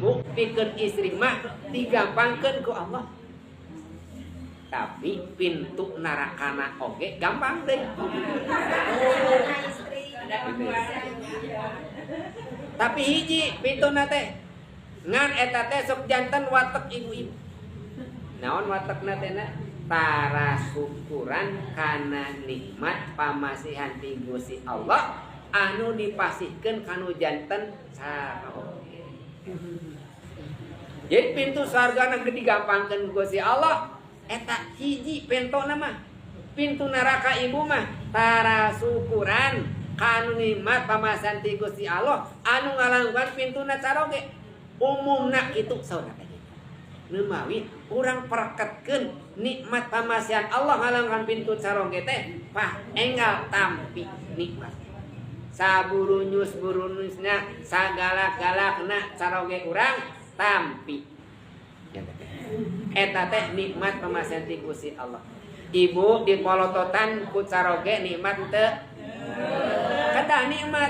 ibu pikeun istri mah digampangkeun ku Allah. Tapi pintu narakana oge gampang deh. Tapi hiji pintuna teh ngan eta teh sok janten watek ibu-ibu. Naon watekna teh na? Tara syukuran kana nikmat pamasihan ti Gusti Allah anu dipasihkeun kanu janten saroge. Jadi pintu surgana digampangkeun ku Gusti Allah eta hiji pentona mah. Pintu neraka ibu mah tara syukuran kanu nikmat pamasihan ti Gusti Allah anu ngalangkungan pintuna caroge. Umumna kitu saurna teh. Nemawi urang pereketkeun nikmat pamasihan Allah ngalangkungan pintu caroge teh pah enggal tampi nikmat. Saburunyus burunyusna sagalak-galakna caroge urang tampi. Eta teh nikmat pamasihan ti Gusti Allah. Ibu dipolototan ku caroge nikmat teu? Kedah nikmat.